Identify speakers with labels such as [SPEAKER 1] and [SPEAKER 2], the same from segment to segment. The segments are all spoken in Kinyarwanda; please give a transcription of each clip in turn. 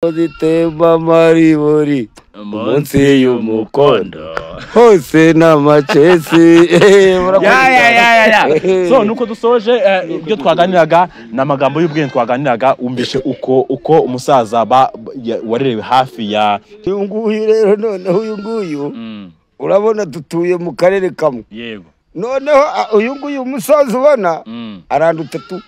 [SPEAKER 1] Zitemba maribori munsi y'umukondo hose n'amacesi.
[SPEAKER 2] Ya. So nuko dusoje ibyo twaganiraga ni amagambo y'ubwenge twaganiraga, wumvishe uko umusaza warerewe hafi ya
[SPEAKER 1] uyu nguyu. Rero noneho uyu nguyu urabona dutuye mu karere kamwe.
[SPEAKER 2] Yego.
[SPEAKER 1] Noneho uyu nguyu umusaza ubona aranduta tu,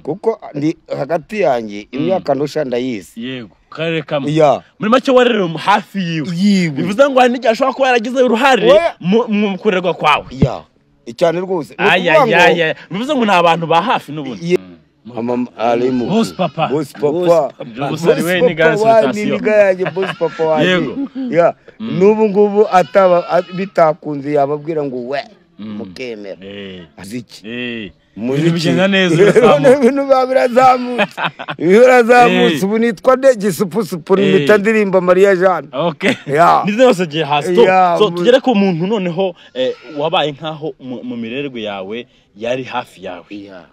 [SPEAKER 1] kuko ndi hagati yanjye imyaka ndusha ndayizi.
[SPEAKER 2] Yego, karere kamwe.
[SPEAKER 1] Ya.
[SPEAKER 2] Muri make warerewe hafi yiwe.
[SPEAKER 1] Yiwe.
[SPEAKER 2] Bivuze ngo hari n'igihe ashobora kuba yaragize uruhare mu kurerwa kwawe.
[SPEAKER 1] Ya, cyane rwose. Ni
[SPEAKER 2] Ay,
[SPEAKER 1] ukuvuga
[SPEAKER 2] ay,
[SPEAKER 1] ngo
[SPEAKER 2] ay, ay. Bivuze ngo ni abantu ba hafi n'ubundi.
[SPEAKER 1] Mama arimu.
[SPEAKER 2] Boss papa.
[SPEAKER 1] Boss papa.
[SPEAKER 2] Boss we ni gare
[SPEAKER 1] Boss papa
[SPEAKER 2] solution.
[SPEAKER 1] ni niga yanjye, boss papa wanjye.
[SPEAKER 2] Yego.
[SPEAKER 1] Ya, n'ubu ngubu ataba bitakunze yababwira ngo we mukemera. Aziki.
[SPEAKER 2] Ibintu bigenda neza, birazamuka.
[SPEAKER 1] Ibintu biba birazamutse. Ibintu birazamutse. Ubu nitwa nde? Gisupusupu, nimita ndirimba Mariya Jeanne.
[SPEAKER 2] Okay.
[SPEAKER 1] Ya.
[SPEAKER 2] Nizo yose gihe hasi. So,
[SPEAKER 1] Ya,
[SPEAKER 2] so tugere ku muntu noneho wabaye nkaho mu mirerwe yawe yari hafi yawe.
[SPEAKER 1] Ya.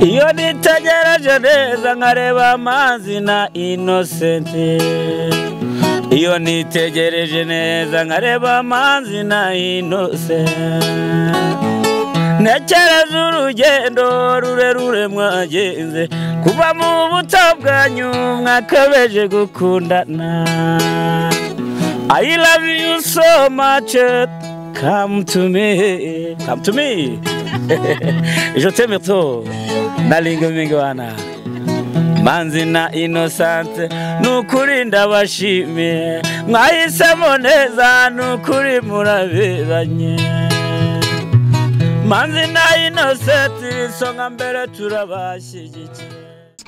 [SPEAKER 3] Iyo nitegereje neza nkareba amazi na Innocent, iyo nitegereje neza nkareba amazi na Innocent, ntekereza urugendo rurerure mwagenze kuva mu buto bwanyu mwakabeje gukundana. I love you so much, come to me, come to me, je t'aime trop, nalinga mingwana. Manzi na Innocent, nukuri ndabashimiye, mwahisemo neza, nukuri muraberanye. Manzi na Innocent, isonga mbere, turabashyigikiye.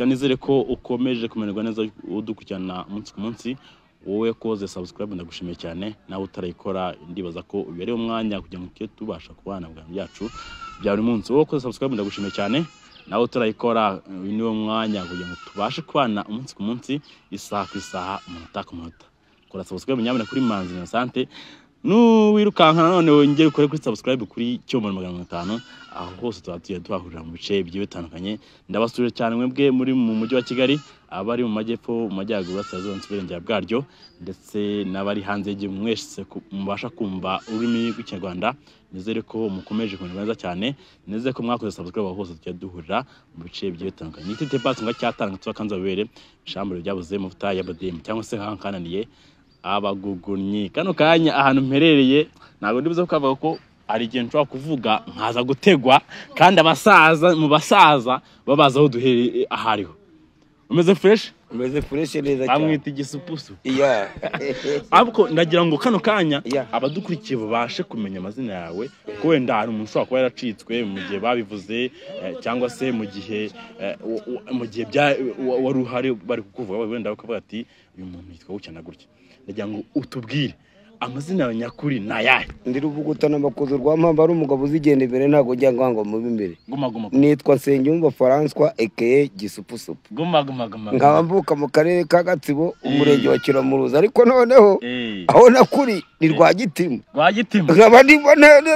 [SPEAKER 2] Nizere ko ukomeje kumererwa neza udukurikirana umunsi ku munsi. Wowe koze subscribe, ndagushimiye cyane. Nawe utarayikora, ndibaza ko uyu ari umwanya kugira ngo tujye tubasha kubana mu biganiro byacu bya buri munsi. Wowe koze subscribe, ndagushimiye cyane. Nawe utarayikora, uyu niwo mwanya kugira ngo tubashe kubana umunsi ku munsi, isaha ku isaha, umunota ku munota. Kora subscribe nyamuneka kuri Manzi Innocent. Nuwirukanka nanone wongere ukore kuri subscribe kuri Cyomoro 500. Aho hose tuba tugiye tuhahurira mu bice bigiye bitandukanye. Ndabasuje cyane mwebwe muri mu mujyi wa Kigali, abari mu majyepfo, mu majyaruguru, burasirazuba n'uburengerazuba bwaryo, ndetse n'abari hanze y'igihugu, mwese mubasha kumva ururimi rw'Ikinyarwanda. Nizere ko mukomeje kumererwa neza cyane. Nizere ko mwakoze subscribe aho hose tugiye duhurira mu bice bigiye bitandukanye. Nitite pasi ngo cyatanga tubakanza babere ishamburo ryabuze amavuta ya bademu cyangwa se nkananiye abagugunyi. Kano kanya ahantu mperereye ntabwo ndibuze kukavuga ko hari igihe nshobora kuvuga nkaza gutegwa, kandi abasaza mu basaza babaza aho duhereye ahariho. Umeze fresh?
[SPEAKER 1] Umeze fresh neza cyane.
[SPEAKER 2] Bamwita igisupusu.
[SPEAKER 1] Ya.
[SPEAKER 2] Ariko ndagira ngo kano kanya
[SPEAKER 1] Ya.
[SPEAKER 2] abadukurikiye babashe kumenya amazina yawe, ko wenda hari umuntu ushobora kuba yaracitswe mu gihe babivuze, cyangwa se mu gihe wari uhari bari kukuvuga, wenda bakavuga ati uyu muntu yitwa gutya na gutya. Ndagira ngo utubwire amazina yawe nyakuri ni ayahe?
[SPEAKER 1] Ndi Ruvugutana Makuza rwa Mpamba, ari umugabo uzigenda imbere, ntabwo njya ngo mube imbere.
[SPEAKER 2] Guma guma.
[SPEAKER 1] Nitwa Nsengiyumva François aka Gisupusupu.
[SPEAKER 2] Guma guma guma.
[SPEAKER 1] Nkaba mvuka mu karere ka Gatsibo, umurenge wa Kiramuruzi, ariko noneho aho nakuri ni Rwagitima.
[SPEAKER 2] Rwagitima.
[SPEAKER 1] Nkaba ndi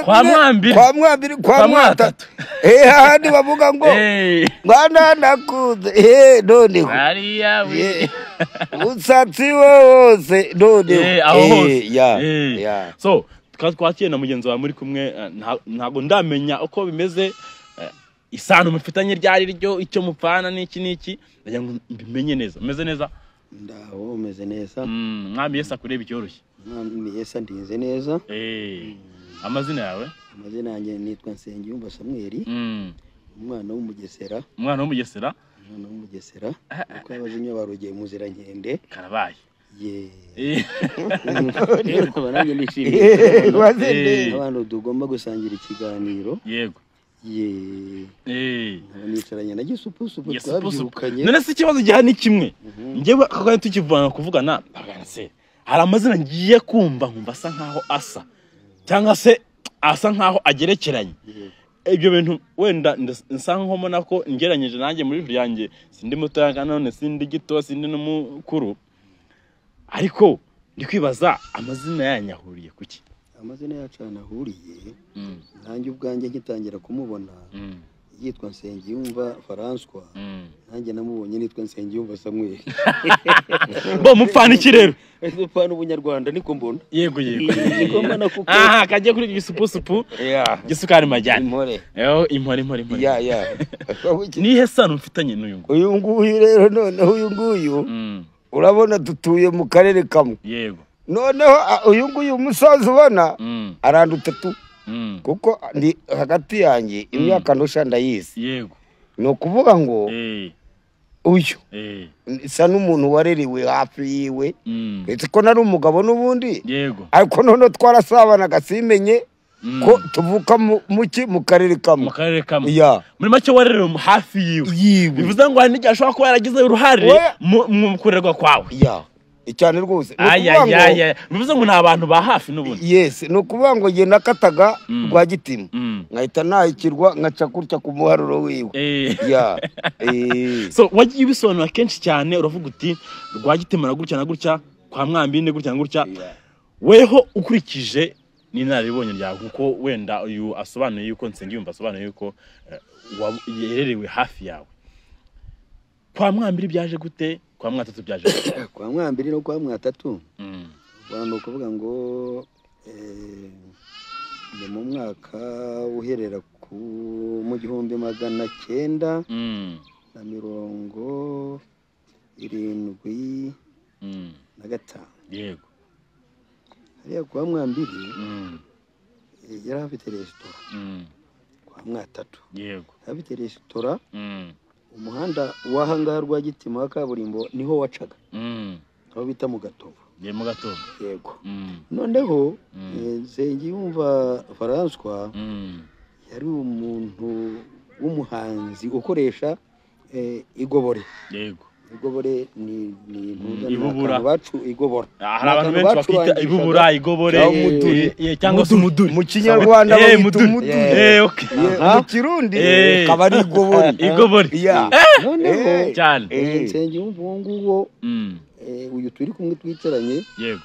[SPEAKER 2] Kwa Mwambiri.
[SPEAKER 1] Kwa Mwambiri, kwa
[SPEAKER 2] Kwa
[SPEAKER 1] Mwatatu.
[SPEAKER 2] Mwatatu.
[SPEAKER 1] Hahandi bavuga ngo mwana nakunze, noneho
[SPEAKER 2] Hariya we.
[SPEAKER 1] Umusatsi we wose noneho.
[SPEAKER 2] Aho hose.
[SPEAKER 1] Ya. Ya.
[SPEAKER 2] So tukaba twakiye na mugenzi wawe muri kumwe, ntabwo ndamenya uko bimeze, isano mufitanye ryari ryo, icyo mupfana n'iki n'iki. Ndagira ngo mbimenye neza. Umeze neza?
[SPEAKER 4] Ndaho, umeze neza.
[SPEAKER 2] Mwami Yesu akureba icyoroshye.
[SPEAKER 4] Mwami Yesu andinze neza.
[SPEAKER 2] Amazina yawe?
[SPEAKER 4] Amazina yanjye nitwa Nsengiyumva Samweli, umwana w'Umugesera.
[SPEAKER 2] Umwana w'Umugesera.
[SPEAKER 4] Umwana w'Umugesera, kuko abajinya barogeye muzirankende.
[SPEAKER 2] Karabaye.
[SPEAKER 4] Ye.
[SPEAKER 2] Eh.
[SPEAKER 4] Rero nkaba nanjye nishimiye
[SPEAKER 1] Wazende.
[SPEAKER 4] abantu tugomba gusangira ikiganiro.
[SPEAKER 2] Yego.
[SPEAKER 4] Ye. Nkaba nicaranye na Gisupusupu,
[SPEAKER 2] Gisupusupu.
[SPEAKER 4] twabyirukanye.
[SPEAKER 2] None se ikibazo gihari ni kimwe, njyewe ako kanya tukivana kuvugana ndavuga se hari amazina ngiye kumva nkumva asa nkaho asa cyangwa se asa nkaho agerekeranye. Ibyo bintu wenda nsa nkaho mbona ko ngeranyije nanjye muri ijuru yanjye sindi mutoya kandi none sindi gito, sindi n'umukuru, ariko ndi kwibaza amazina yanyu ahuriye kuki?
[SPEAKER 4] Amazina yacu ahantu ahuriye, nanjye ubwanjye ngitangira kumubona. Yitwa Nsengiyumva François. Nanjye namubonye nitwa Nsengiyumva Samuel.
[SPEAKER 2] Bo mupfana iki rero?
[SPEAKER 4] Dupfana ubunyarwanda niko mbona.
[SPEAKER 2] Yego yego.
[SPEAKER 4] Niko mbona kuko
[SPEAKER 2] aha kagiye kuri gisupusupu. Gisukari majyane.
[SPEAKER 1] Impore.
[SPEAKER 2] Impore impore impore.
[SPEAKER 1] Ya.
[SPEAKER 2] Nihe sano mfitanye n'uyu nguyu?
[SPEAKER 1] Uyu nguyu rero noneho uyu nguyu. Urabona dutuye mu karere kamwe.
[SPEAKER 2] Yego.
[SPEAKER 1] Noneho uyu nguyu umusaza ubona aranduta tu. Kuko ndi hagati yanjye imyaka ndusha ndayizi.
[SPEAKER 2] Yego.
[SPEAKER 1] Ni ukuvuga ngo uyu isa n'umuntu warerewe hafi yiwe. Uretse ko nari umugabo n'ubundi.
[SPEAKER 2] Yego.
[SPEAKER 1] Ariko noneho twarasabanaga simenye ko tuvuka mu karere kamwe.
[SPEAKER 2] Mu karere kamwe.
[SPEAKER 1] Ya.
[SPEAKER 2] Muri make warerewe hafi yiwe. Bivuze ngo hari n'igihe ashobora kuba yaragize uruhare mu kurerwa kwawe.
[SPEAKER 1] Ya. Cyane rwose.
[SPEAKER 2] Ayayaya. Bivuze ngo ni abantu ba hafi n'ubundi.
[SPEAKER 1] Yes, ni ukuvuga ngo nge nakataga Rwagitima. Nkahita nahikirwa nkaca kurya ku muharuro wiwe. Ya.
[SPEAKER 2] So wagiye ubisobanura kenshi cyane uravuga uti Rwagitima na gutya na gutya kwa Mwambine gutya na gutya. Weho ukurikije n'inararibonye ryawe kuko wenda uyu asobanuye yuko Nsengiyumva asobanuye yuko yererewe hafi yawe. Kwa Mwambiri byaje gute? Kwa Mwatatu byaje gute?
[SPEAKER 4] Kwa Mwambiri no kwa Mwatatu. Bano kuvuga ngo ni mu mwaka uherera ku mu 1900 na 75.
[SPEAKER 2] Yego.
[SPEAKER 4] Hariya kwa Mwambiri yari afite resitora. Kwa Mwatatu.
[SPEAKER 2] Yego.
[SPEAKER 4] Afite resitora. Umuhanda wahanga Rwagitima wa kaburimbo niho wacaga. Aho bita mu Gatovu.
[SPEAKER 2] Ye mu Gatovu.
[SPEAKER 4] Yego. Noneho Nsengiyumva François yari umuntu w'umuhanzi ukoresha igobore.
[SPEAKER 2] Yego.
[SPEAKER 4] Igobore ni ibubura bacu igobora.
[SPEAKER 2] Hari abantu benshi bakita ibubura igobore cyangwa se umuduri.
[SPEAKER 1] Mu kinyarwanda babita umuduri.
[SPEAKER 2] Okay.
[SPEAKER 1] Mu kirundi akaba ari igobore.
[SPEAKER 2] Igobore.
[SPEAKER 4] Noneho
[SPEAKER 2] cyane.
[SPEAKER 4] Nsengiyumva uwo nguwo uyu turi kumwe twicaranye.
[SPEAKER 2] Yego.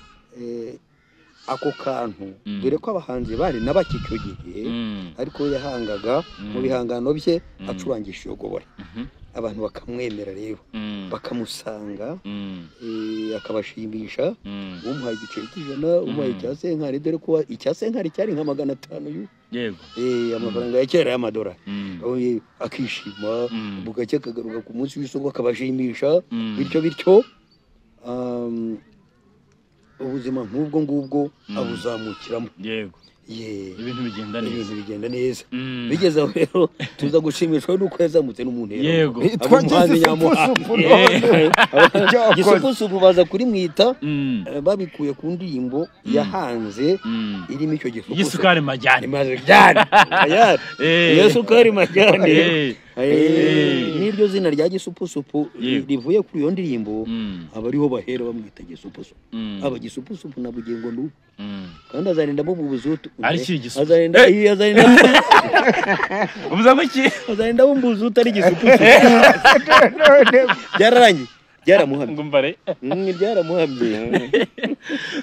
[SPEAKER 4] Ako kantu dore ko abahanzi bari nabaki icyo gihe ariko yahangaga mu bihangano bye acurangisha iyo gobore. Abantu bakamwemera rero bakamusanga akabashimisha. Umuhaye igiceri cy'ijana, umuhaye icya senkari, dore ko icya senkari cyari nka 500 yu.
[SPEAKER 2] Yego.
[SPEAKER 4] Amafaranga ya kera y'amadolari. Akishima bugacye akagaruka ku munsi w'isoko akabashimisha bityo bityo ubuzima nk'ubwo ngubwo abuzamukiramo.
[SPEAKER 2] Yego. Ibintu bigenda neza.
[SPEAKER 4] Ibintu bigenda neza. Bigeze aho rero tuza gushimishwa nuko yazamutse n'umuntu rero.
[SPEAKER 2] Yego.
[SPEAKER 4] Gisupusupu baza kurimwita babikuye ku ndirimbo yahanze irimo icyo gisupusupu.
[SPEAKER 2] Gisukari majyane.
[SPEAKER 4] Majyane. Gisukari majyane. N'iryo zina rya gisupusupu rivuye kuri iyo ndirimbo abariho bahera bamwita gisupusupu. Aba gisupusupu na bugingo n'ubu. Kandi azarinda mu buzutu.
[SPEAKER 2] Ari iki gisupusupu?
[SPEAKER 4] Azarinda
[SPEAKER 2] ubuza ngo iki?
[SPEAKER 4] Azarinda mu buzutu ari gisupusupu. Byararangiye. Byaramuhamye.
[SPEAKER 2] Ngumbare.
[SPEAKER 4] Byaramuhamye.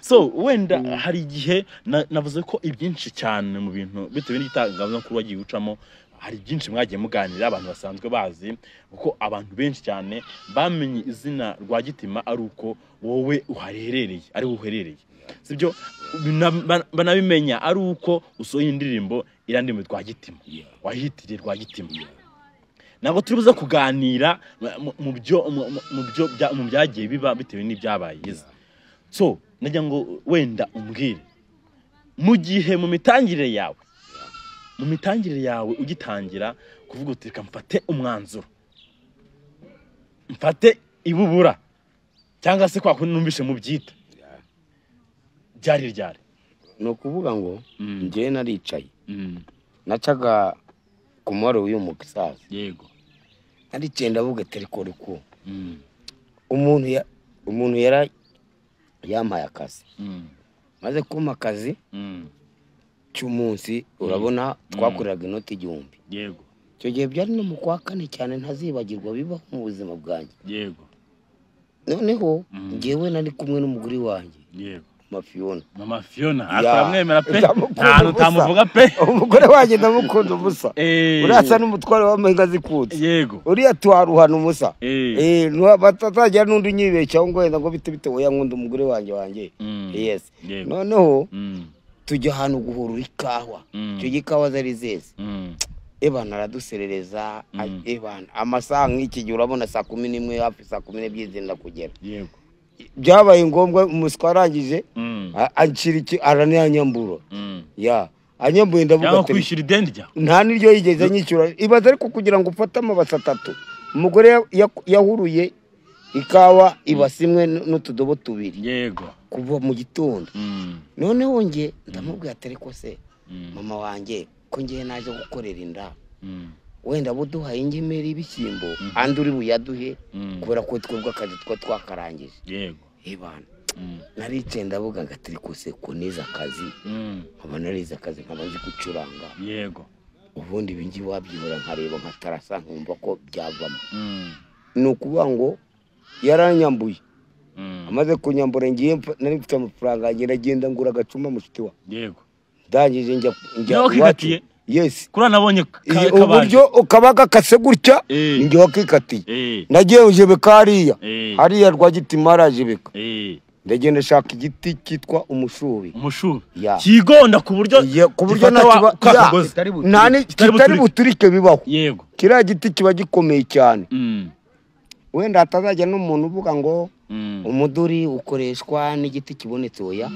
[SPEAKER 2] So wenda hari igihe navuze ko ibyinshi cyane mu bintu bitewe n'igitangazamakuru wagiye ucamo hari byinshi mwagiye muganira abantu basanzwe bazi kuko abantu benshi cyane bamenye izina Rwagitima ari uko wowe uharerereye ari uherereye. Sibyo banabimenya ari uko usohoye indirimbo irandimo Rwagitima wahitiriye Rwagitima. Ntabwo turi buze kuganira mu byo mu byagiye biba bitewe n'ibyabaye. So najya ngo wenda umbwire mu gihe mu mitangire yawe ugitangira kuvuga uti reka mfate umwanzuro mfate ibubura cyangwa se kwa kundi numvishe mu byita byari ryari.
[SPEAKER 1] Ni ukuvuga ngo njye naricaye nacaga ku muharo w'uyu musaza.
[SPEAKER 2] Yego.
[SPEAKER 1] Naricaye ndavuga ati ariko umuntu yara yampaye akazi. Maze kumpa akazi cy'umunsi urabona twakoreraga inoti 1000.
[SPEAKER 2] Yego.
[SPEAKER 1] Icyo gihe byari no mu kwa kane cyane ntazibagirwa bibaho mu buzima bwanjye.
[SPEAKER 2] Yego.
[SPEAKER 1] Noneho njyewe nari kumwe n'umugore wanjye.
[SPEAKER 2] Yego.
[SPEAKER 1] Mama Fiona.
[SPEAKER 2] Mama Fiona akaramwemera pe, nta utamuvuga pe.
[SPEAKER 1] Umugore wanjye ndamukunda umusa. Urasa n'umutware w'amahinga zikutse.
[SPEAKER 2] Yego.
[SPEAKER 1] Uriya twaruhana umusa. Batazajya n'undi nyibeshya ngo wenda ngo bite bite, oya nkunda umugore wanjye. Yes. Noneho tujya ahantu guhurura ikawa. Icyo gikawa zari zeze. Ebana araduserereza, ebana amasaha nk'iki gihe urabona saa 11 hafi saa 12 zenda kugera.
[SPEAKER 2] Yego.
[SPEAKER 1] Byabaye ngombwa umuswa arangije ancira iki arananyambura. Ya, anyambuye ndavuga ati
[SPEAKER 2] kwishyura ideni rya.
[SPEAKER 1] Nta niryo yigeze anyishyura. Ibaza ariko kugira ngo ufate amabasa 3. Umugore yahuruye ikawa ibasi imwe n'utudobo 2.
[SPEAKER 2] Yego.
[SPEAKER 1] Kuva mu gitondo. Noneho nge ndamubwira ati ariko se mama wanjye ko ngiye naje gukorera inda. Wenda buduhaye ingemeri y'ibishyimbo andi uri buyaduhe kubera ko twebwe akazi two twakarangije.
[SPEAKER 2] Yego.
[SPEAKER 1] Ebana naricaye ndavuga ngo ati ko se ko nize akazi, nkaba narize akazi nkaba nzi gucuranga.
[SPEAKER 2] Yego.
[SPEAKER 1] Ubundi ibingi wabyibura nkareba nkatarasa nkumva ko byavamo. Ni ukuvuga ngo yaranyambuye. Amaze kunyambura ngiye nari mfite amafaranga ngenda ngura agacuma mushuti wa.
[SPEAKER 2] Yego.
[SPEAKER 1] Ndangije njya iwacu. Yes.
[SPEAKER 2] Kuri nabonye
[SPEAKER 1] uburyo ukabaga kase gutya njye wakikatiye. Nagiye ujebeka hariya. Hariya Rwagitima arajebeka. Ndagenda shaka igiti cyitwa umushubi.
[SPEAKER 2] Umushubi. Kigonda ku buryo
[SPEAKER 1] nani kitari buturike bibaho.
[SPEAKER 2] Yego.
[SPEAKER 1] Kiriya giti kiba gikomeye cyane. Wenda atazajya n'umuntu uvuga ngo umuduri ukoreshwa n'igiti kibonetse, oya.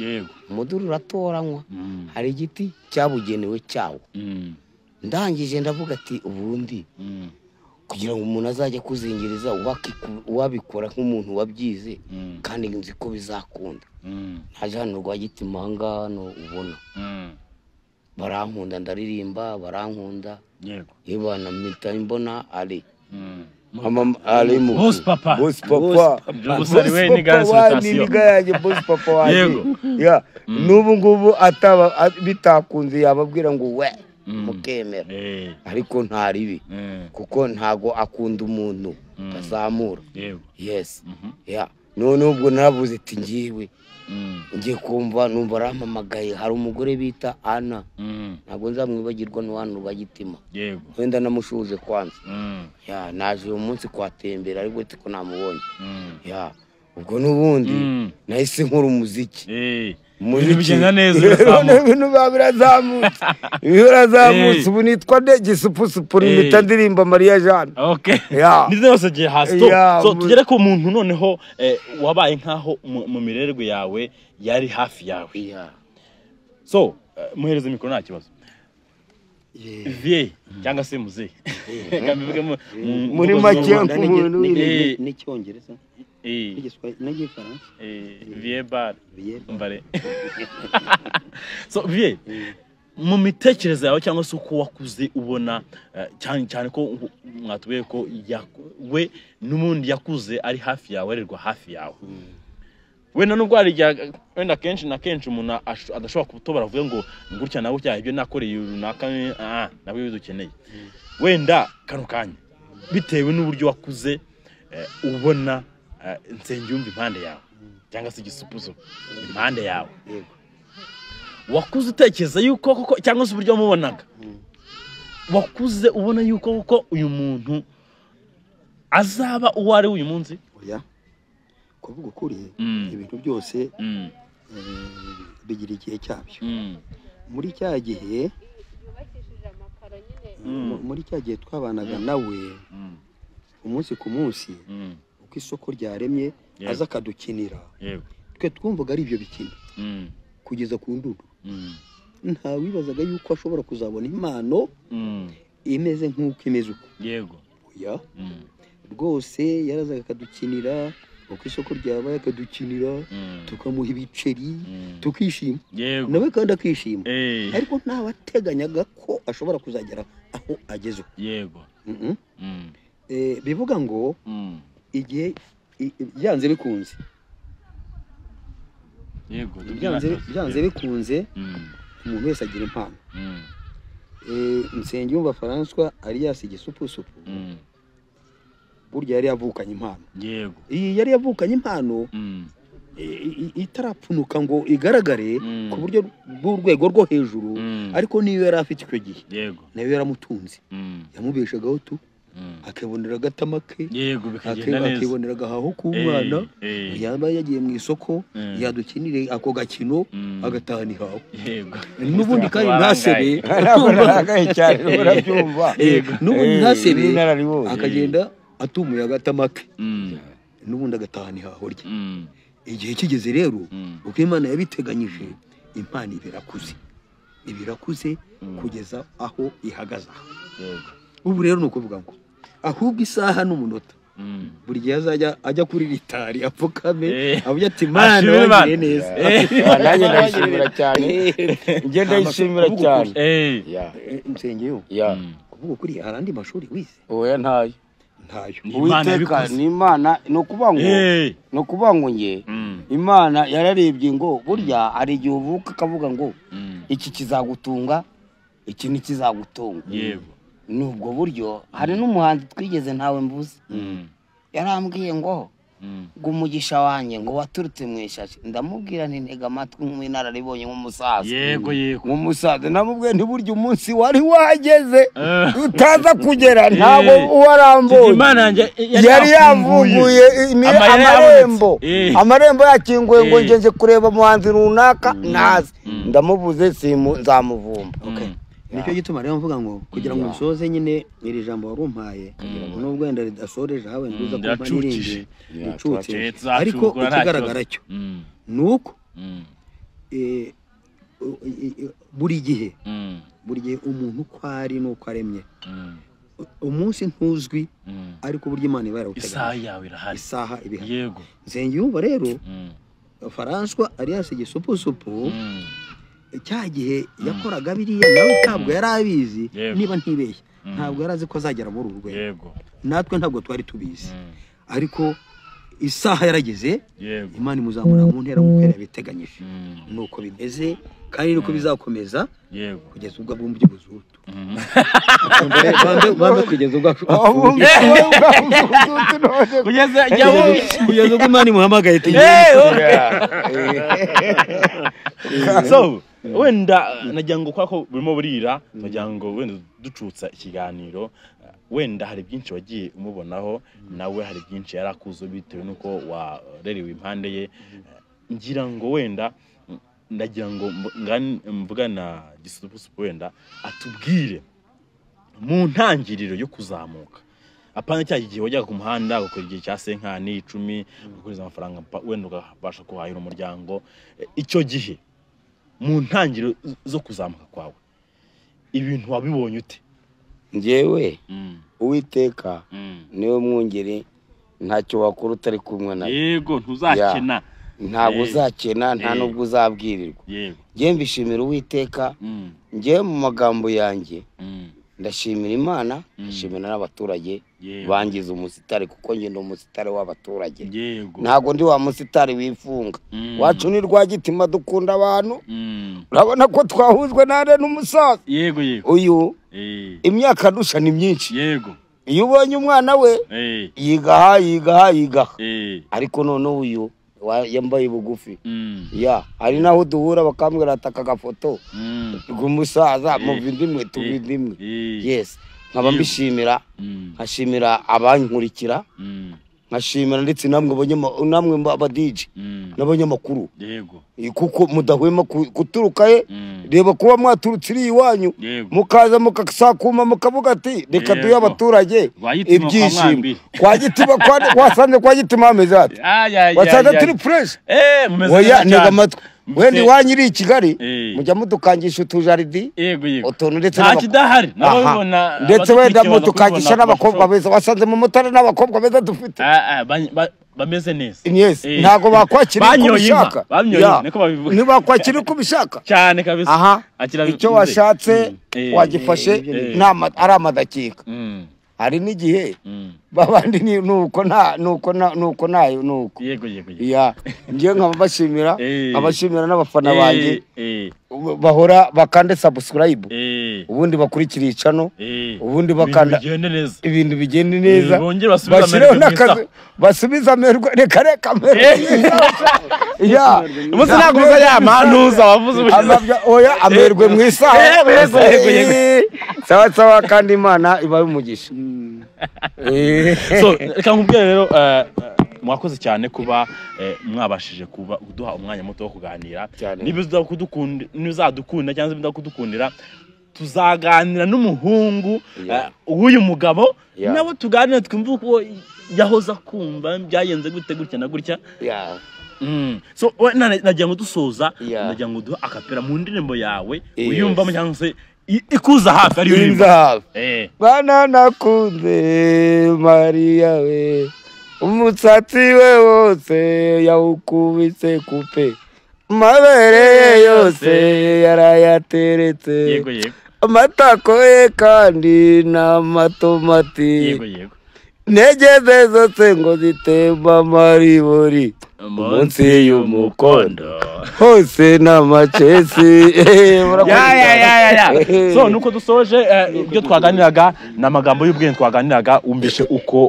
[SPEAKER 1] Umuduri uratoranywa. Hari igiti cyabugenewe cyawo. Ndangije ndavuga ati ubundi kugira ngo umuntu azajye kuzingiriza wabikora nk'umuntu wabyize kandi nzi ko bizakunda. Naje hano Rwagitima hano ubona barankunda, ndaririmba barankunda.
[SPEAKER 2] Yego.
[SPEAKER 1] Yebana mpita mbona ari Mama ali mu
[SPEAKER 2] Boss papa.
[SPEAKER 1] Boss papa. Boss papa wanjye.
[SPEAKER 2] Yego.
[SPEAKER 1] Ya, nubu ngubu ataba bitakunze yababwira ngo we mukemera. Ariko ntaribi. Kuko ntago akunda umuntu azamura.
[SPEAKER 2] Yego.
[SPEAKER 1] Yes. Ya, none ubwo naravuze ati ngiwe. Ngiye kumva numva arampamagaye, hari umugore bita Anna. Ntabwo nzamwibagirwa n'uwantu Rwagitima.
[SPEAKER 2] Yego.
[SPEAKER 1] Wenda namushuje kwanza. Ya, naje uyu munsi kwatembera ariko tiko namubonye. Ya, ubwo nubundi nahise nkora umuziki.
[SPEAKER 2] Umuziki bigenda neza urazamuka.
[SPEAKER 1] Ibintu birazamutse. Birazamutse ubu nitwa nde Gisupusupu nimita ndirimba Maria Jeanne.
[SPEAKER 2] Okay. Nize yose giye hasi. So tugere ku muntu noneho wabaye nkaho mu mirerwe yawe yari hafi yawe. So muhereze mikoro nta kibazo. Vie cyangwa se muze. Kambivuge
[SPEAKER 1] muri make
[SPEAKER 4] n'icyongereza. N'igifaransa.
[SPEAKER 2] Vie bar. Mbare. So vie mu mitekerereze yawe cyangwa se uko wakuze ubona cyane cyane ko mwatuye ko we n'ubundi yakuze ari hafi yawe, arerwa hafi yawe. Wenda nubwo ari wenda kenshi na kenshi umuntu adashobora kutobora avuye ngo gutya nawe cyaha ibyo nakoreye runaka nabwo bidukeneye. Wenda kano kanya bitewe n'uburyo wakuze ubona Nsengiyumva impande yawe cyangwa se Gisupusupu impande yawe. Wakuze utekereza yuko koko cyangwa se uburyo mubonaga wakuze ubona yuko koko uyu muntu azaba uwo ari uyu munsi?
[SPEAKER 4] Oya, kuvuga ukuri ibintu byose bigira igihe cyabyo. Muri cya gihe twabanaga nawe umunsi ku munsi uko isoko ryaremye aza akadukinira. Twe twumvaga ari ibyo bikina kugeza ku ndudu. Nta wibazaga yuko ashobora kuzabona impano imeze nk'uko imeze uko.
[SPEAKER 2] Yego.
[SPEAKER 4] Oya. Rwose yarazaga akadukinira uko isoko ryabaye akadukinira, tukamuha ibiceri tukishima. Nawe kandi akishima. Ariko ntawateganyaga ko ashobora kuzagera aho ageze uko.
[SPEAKER 2] Yego.
[SPEAKER 4] Bivuga ngo igihe byanze bikunze.
[SPEAKER 2] Yego,
[SPEAKER 4] byanze bikunze umuntu wese agira impano. Nsengiyumva François alias Gisupusupu burya yari yavukanye impano.
[SPEAKER 2] Yego.
[SPEAKER 4] Iyi yari yavukanye impano Itarapfunuka ngo igaragare ku buryo bw'urwego rwo hejuru, ariko niyo yari afite icyo gihe nayo yaramutunze, yamubeshagaho tu akibonera agatama ke, akibonera agahaho k'umwana, yaba yagiye mu isoko yadukinire ako gakino agatahana ihaho, n'ubundi kandi ntasebe n'ubundi ntasebe akagenda atumuye agatama ke, n'ubundi agatahana ihaho rye. Igihe kigeze rero uko Imana yabiteganyije, impano ibirakuze kugeza aho ihagaze. Ubu rero ni ukuvuga ngo ahubwo isaha n'umunota buri gihe azajya ajya kuri ritari apfukame avuga ati Imana wangiriye neza.
[SPEAKER 1] Nanjye ndayishimira cyane, njye ndayishimira cyane.
[SPEAKER 4] Nsengero kuvuga ukuri, hari andi mashuri wize?
[SPEAKER 1] Oya ntayo. Uwiteka ni Imana, ni ukuvuga ngo nge Imana yararebye ngo burya hari igihe uvuka akavuga ngo iki kizagutunga, iki ntikizagutunga. Ni ubwo buryo. Hari n'umuhanzi twigeze ntawe mvuze, yarambwiye ngo umugisha wanjye ngo waturutse mu ishashi. Ndamubwira nti ntega amatwi nk'inararibonye nk'umusaza.
[SPEAKER 2] Yego yego,
[SPEAKER 1] nk'umusaza. Namubwiye nti burya umunsi wari wageze utaza kugera ntabwo warambonye. Yari yavuguye amarembo, amarembo yakinguye ngo ngenze kureba umuhanzi runaka ntazi. Ndamubuze nzamuvumba.
[SPEAKER 4] Nicyo gituma rero mvuga ngo kugira ngo nsoze nyine iri jambo warumpaye, nubwo wenda ridasoreje hawe nduza kumpa n'irindi ricutse, ariko ikigaragara cyo ni uko buri gihe umuntu uko ari n'uko aremye, umunsi ntuzwi, ariko uburyo Imana iba yarawuteganyije,
[SPEAKER 2] isaha yawe irahari,
[SPEAKER 4] isaha ibihari. Yego. Nsengiyumva rero François alias Gisupusupu, cya gihe yakoraga biriya nawe ntabwo yari abizi, niba ntibeshye ntabwo yari azi ko azagera muri uru rwego, natwe ntabwo twari tubizi, ariko isaha yarageze, Imana imuzamura mu ntera nk'uko yari yabiteganyije. Nuko bimeze kandi nuko bizakomeza kugeza ubwo abumbye ubuzutu, bambe kugeza ubwo kugeza ubwo Imana imuhamagaye.
[SPEAKER 2] So wenda nagira ngo kwa ko burimo burira, nagira ngo wenda ducutsa ikiganiro, wenda hari byinshi wagiye umubonaho, nawe hari byinshi yarakuze bitewe nuko warerewe impande ye. Ngira ngo wenda ndagira ngo mvugana Gisupusupu wenda atubwire mu ntangiriro yo kuzamuka, apana cya gihe wajyaga ku muhanda ugakora igihe cya senkani 10 ugakoreza amafaranga wenda ukabasha kuhahira umuryango, icyo gihe mu ntangiriro zo kuzamuka kwawe ibintu wabibonye ute?
[SPEAKER 1] Njyewe Uwiteka niwe mwungeri, ntacyo wakora utari kumwe nawe.
[SPEAKER 2] Yego, ntuzakena,
[SPEAKER 1] ntabwo uzakena, nta nubwo uzabwirirwa. Njye mbishimira Uwiteka, njye mu magambo yanjye ndashimira Imana, ndashimira n'abaturage bangize umusitari, kuko njye ndi umusitari w'abaturage. Ntabwo ndi wa musitari wifunga. Wacu ni Rwagitima, dukunda abantu. Urabona ko twahujwe nare n'umusaza.
[SPEAKER 2] Yego yego.
[SPEAKER 1] Uyu imyaka dusha ni myinshi.
[SPEAKER 2] Yego.
[SPEAKER 1] Iyo ubonye umwana we yigaha yigaha yigaha, ariko none uyu yambaye bugufi. Ya hari naho duhura bakambwira ataka gafoto rw'umusaza muvindimwe tuvindimwe. Yes, nkaba mbishimira, nkashimira abankurikira, nkashimira ndetse namwe namwe aba DJ n'abanyamakuru.
[SPEAKER 2] Yego.
[SPEAKER 1] Kuko mudahwema kuturuka he, reba kuba mwaturutse iri iwanyu mukaza mukasakuma mukavuga ati reka duhe abaturage ibyishimo. Kwa Gitima wasanze kwa Gitima ameze ati wasanze turi fresh. Oya ntega amatwi, wenda iwanyu iri i Kigali mujya mudukangisha utujaridi utuntu ndetse ndetse wenda mudukangisha n'abakobwa beza. Wasanze mu mutara n'abakobwa beza dufite
[SPEAKER 2] bameze neza.
[SPEAKER 1] Yes, ntago bakwakira uko ubishaka. Ntibakwakira uko ubishaka
[SPEAKER 2] cyane kabisa.
[SPEAKER 1] Aha, icyo washatse wagifashe ari amadakika. Hari n'igihe babandi nuko nta nuko nuko nayo nuko.
[SPEAKER 2] Yego yego.
[SPEAKER 1] Ya, ngiye nkabashimira, abashimira n'abafana banjye bahora bakande subscribe. Ubundi bakurikira icano, ubundi bakanda ibintu bigende neza, basubiza amerwe. Reka reka amerwe ya
[SPEAKER 2] umunsi ntabwo uza ya mantuza wavuze
[SPEAKER 1] ubushize. Oya amerwe mu isaha. Sawa sawa, kandi Imana ibahe umugisha.
[SPEAKER 2] So reka nkubwire rero, mwakoze cyane kuba mwabashije kuba kuduha umwanya muto wo kuganira. Niba uzadukunda cyangwa niba kudukundira, tuzaganira n'umuhungu w'uyu mugabo, nabo tuganira twumve uko yahoza kumva byagenze gute gutya na gutya. So nagira ngo dusoza, nagira ngo duhe akapera mu ndirimbo yawe uyumvamo cyangwa se ikuza hafi ari uririmbo.
[SPEAKER 1] Bana nakunze Mariya we, umusatsi we wose yawukubise kupe, amabere ye yose yarayateretse, amatako ye kandi n'amatomati, intege zose ngo zitemba amaribori, munsi y'umukondo hose n'amacesi.
[SPEAKER 2] Ya. So nuko dusoje ibyo twaganiraga n'amagambo y'ubwenge twaganiraga, umvishe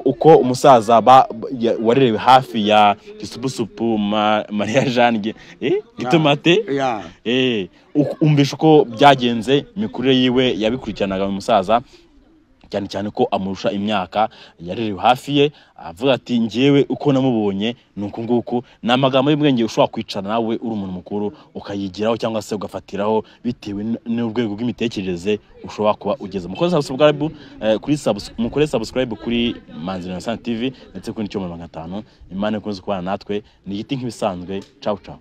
[SPEAKER 2] uko umusaza warerewe hafi ya Gisupusupu Maria Jeanne Gitomate, umvishe uko byagenze, imikurire yiwe yabikurikiranaga mu musaza, cyane cyane ko amurusha imyaka, yarerewe hafi ye, avuga ati njyewe uko namubonye nuko nguko. Ni amagambo y'ubwenge ushobora kwicara nawe uri umuntu mukuru ukayigiraho cyangwa se ugafatiraho bitewe n'urwego rw'imitekerereze ushobora kuba ugeze. Mukore subscribe kuri mukore subscribe kuri Manzi Innocent TV ndetse kuri Cyuma 500. Imana ikomeze kubana natwe, ni igiti nk'ibisanzwe. Ciao ciao.